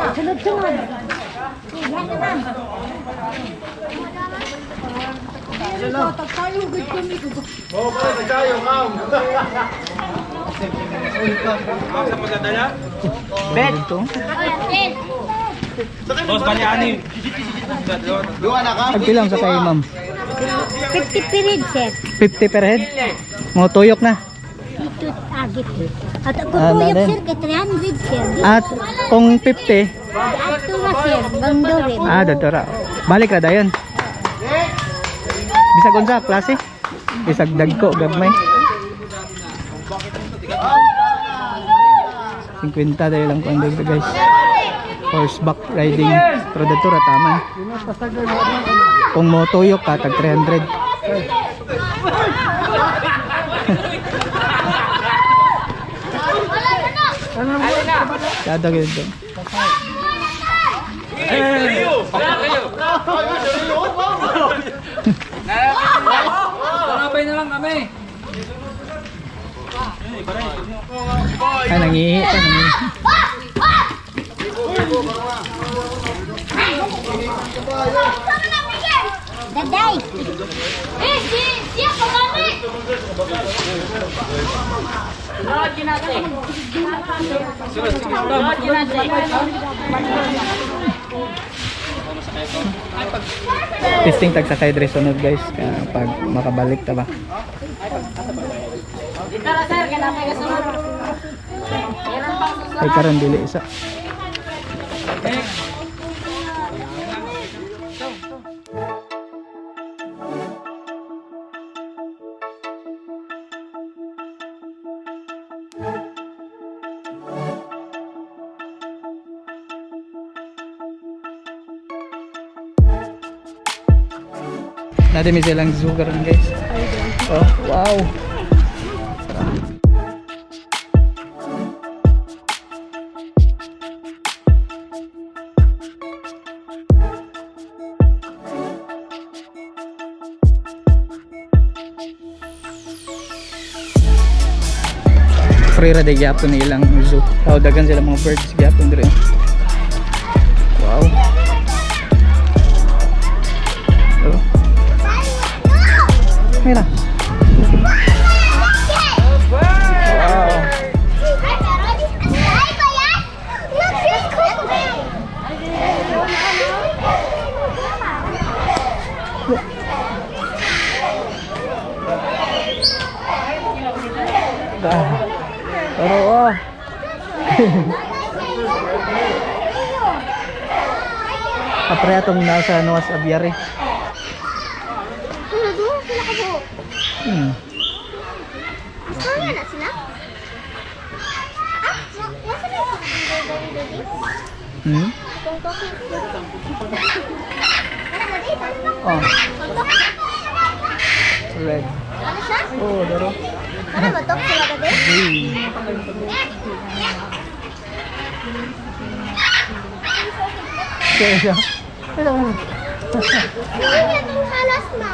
Sunod-sunod. Yan naman. Oo, pala tayo, ma'am. Bet. Ito. Boss, bali anim. Duha na ka? Tagpilang sa kay ma'am? 50 period, sir. 50 per head? Mga tuyok na. Ito, agit. At Ah, kung tuyok, natin. sir, kay 300, sir. At kung 50, At tuwa, sir. Bandore. Ah, dadora. Balik ra dayon. Bisag unsa klase? Bisag dagko gagmay. 50 dayon lang kuan dito, guys. Horseback riding, pero dadto ra taman. Kung motuyok ka, tag 300. Kada gid. Sarabay na lang kami. Ay, nangihi pa, nangihi. Daday! Eh, si, siya pagami! Testing tag sakay diri sunod, guys, kaya pag makabalik ta ba. Ay, karon dili isa. Natin may silang zoo karon, guys. Oh, wow. Free ra day gyapon na ilang zoo. Oh, daghan sila mga birds gyapon dire. Wow. Oh. Mira. Wow. Ay, ba yan? Ah. Pero oh. Apre atong nasa Noah's Aviary. Pero doon sila kabuo. Gusto na sila? Ah, wasa na yung Oh, red. Ano siya? Oh, daro. Ano ba ito? Sila ba din? Green. Kaya siya. Hello. Hindi niya itong halas ma.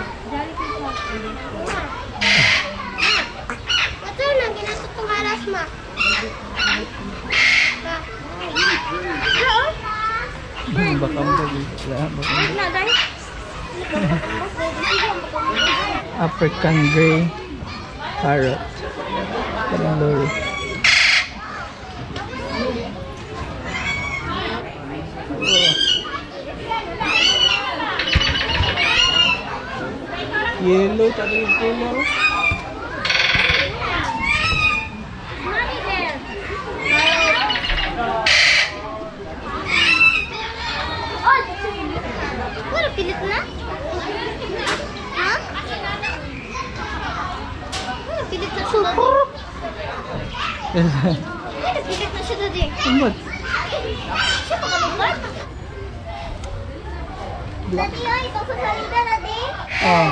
Ito na, ginato itong halas ma. Ma. Baka mo wala, baka mo. Na, dahil. African gray parrot. Parang lori. Yellow, tsaka yung color. Mommy there. Oh, wala pilit na? Ha? Wala pilit na siya, daddy. Wala pilit na siya, daddy. Ambot. Siya pa ka ba? Daddy, ay, ikaw sa salida, daddy. Oh.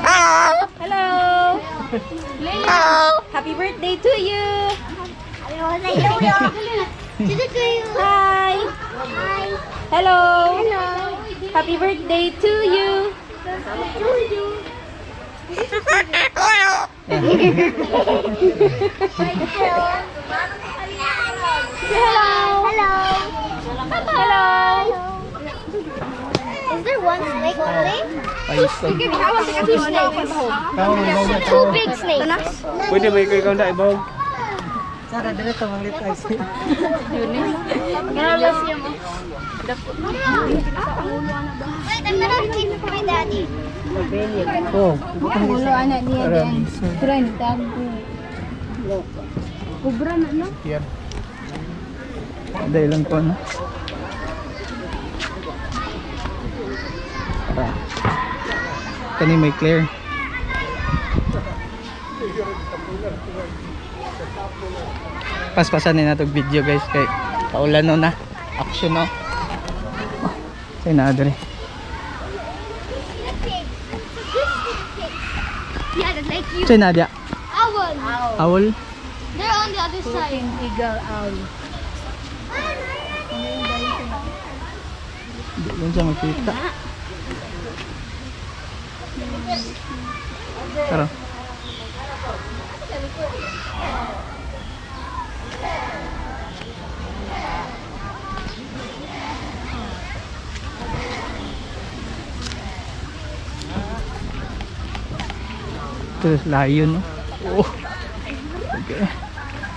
Wow. Hello! Lily! Happy birthday to you! Hi! Hi. Hello. Hello. Happy birthday to you. To you. Hello. Hello. Hello. Is there one snake only? Python. Two snakes. Two big snakes. Pwede ba ikaw na ibog? Wait, I'm gonna repeat for my daddy. Oh. Ulo ana niya Tara. din. Trend tag. Kubra na no? Here. Dahil lang po, no? Tara. Kani may clear. Paspasan na natog video, guys, kay paulan no na. Action no. Oh, say na adre. Yeah, that's like you. Say na dia. Owl. Owl. They're on the other side. Eagle owl. Di lang siya makita. Tara. Ito, lion, no? Oh. Okay.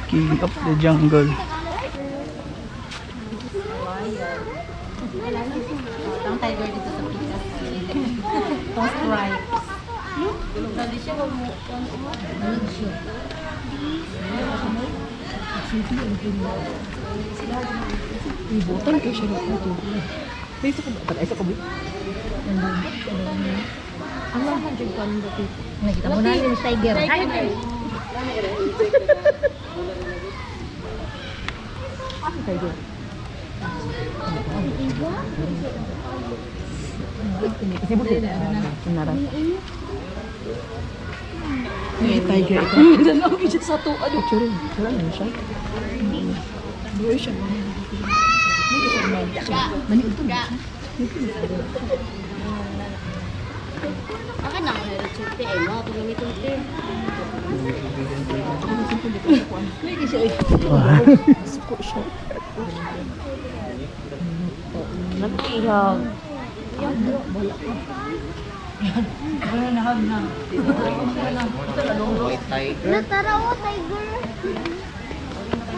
King of the jungle. Ang tiger dito sa Pikas. Post stripes. Nakita mo na yung tiger. Nara. Akin na, eh, mo, Nagtihag. Natara o, tiger.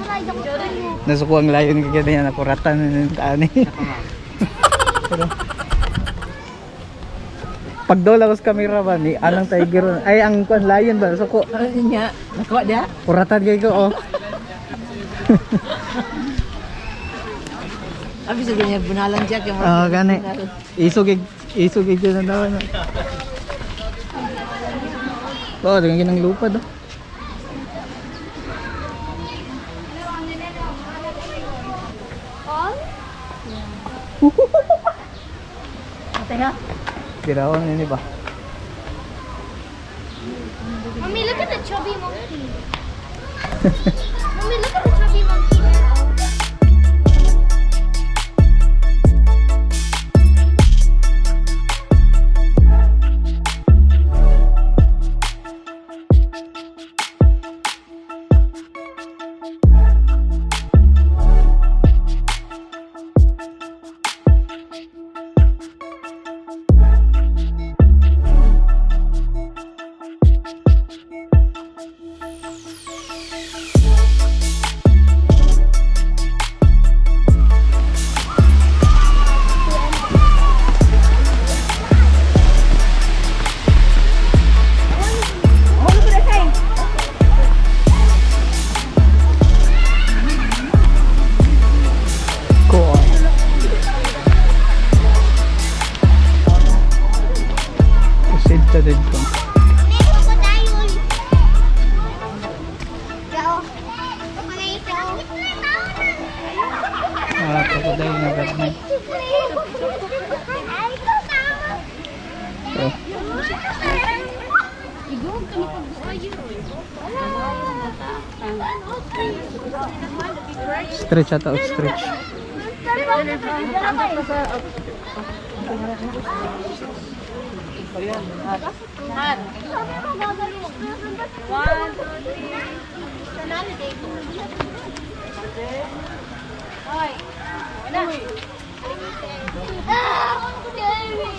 Tara, ko tayo. Nasuko ang lion kaya niya nakuratan ng ani. Pero pag dola ko sa camera ba ni anang tiger ay ang kwan lion ba suko. Nya, nakuha dia? Kuratan kay ko oh. Abi sa ganyan bunalan siya kay Oh, gani. Isog isog na daw na. Oh, tingnan ginang lupad oh. All? Teka. Tirawan ini ba? Mommy, look at the chubby monkey. Mommy, look at the chubby monkey there. Ko. Proceed ta dito. May crocodile. Go. Crocodile. Ah, crocodile na gagmay. Ay, So, stretch ata o stretch. One, two, three. Hoy. Wala. Ah! Scary!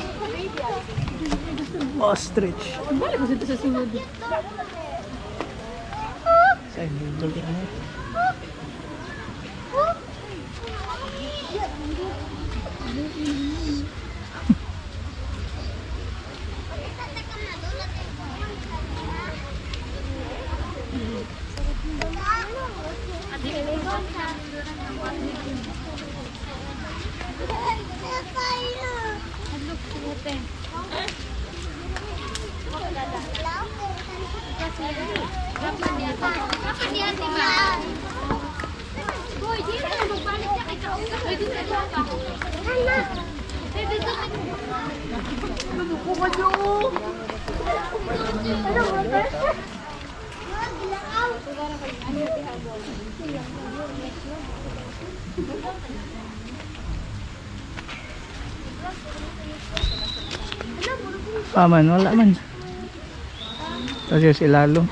Ostrich. Balik ko sa sulod. Sa inyo, ano? Boy, di na magbalik niya kay Kaunga. Pwede na ka. Pwede na. Ah man, wala man. Tapos yung ilalong.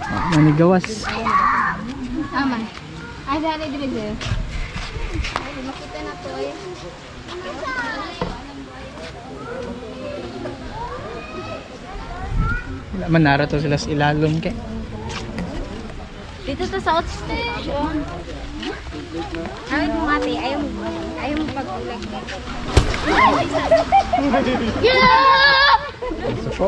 Ah, manigawas. Aman. Ay, dali dili sir. Ay, makita na to eh. Wala man, narato sila sa ilalong kay. Dito to sa station. Ayaw mo ate, ayaw mo, ayaw mo pag-ulag dito. Yeah! Suko.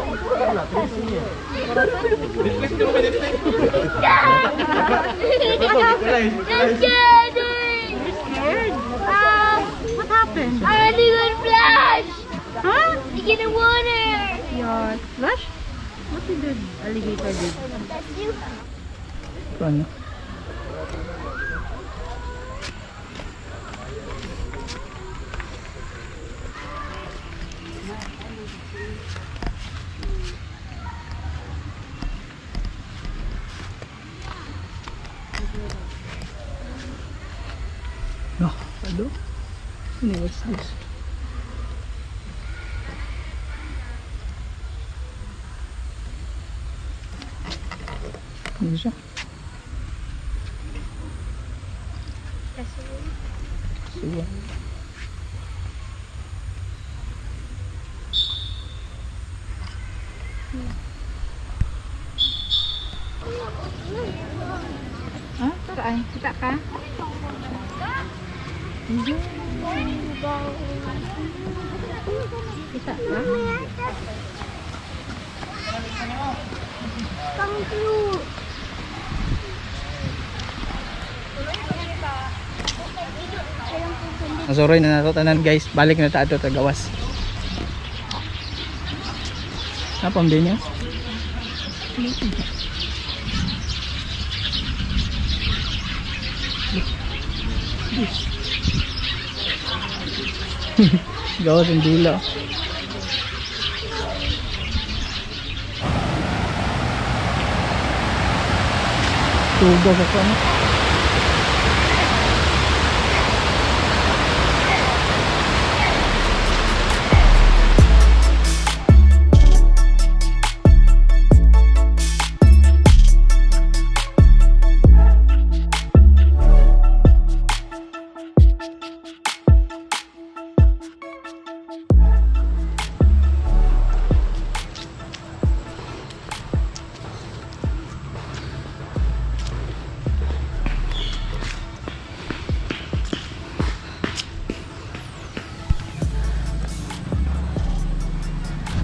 I'm scared! Scared? What happened? I already got flash! Huh? I get in water! Your flash? What did the alligator do? That's you. Ano? Oh, ano? Ano, what's this? Ano siya? Suwa. Ah, tara ay. Kita ka? Kita ka? Thank you. Nasuroy na nato tanan guys. Balik na ta ato tagawas. Napam din niya. Gawas ang dila. Tugas ako ano.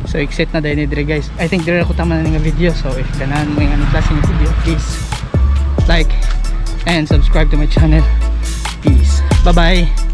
So exit na dahil ni Dre guys. I think dire ako tama na nga video. So if ganahan mo yung anong klase ng video, please like and subscribe to my channel. Peace. Bye bye.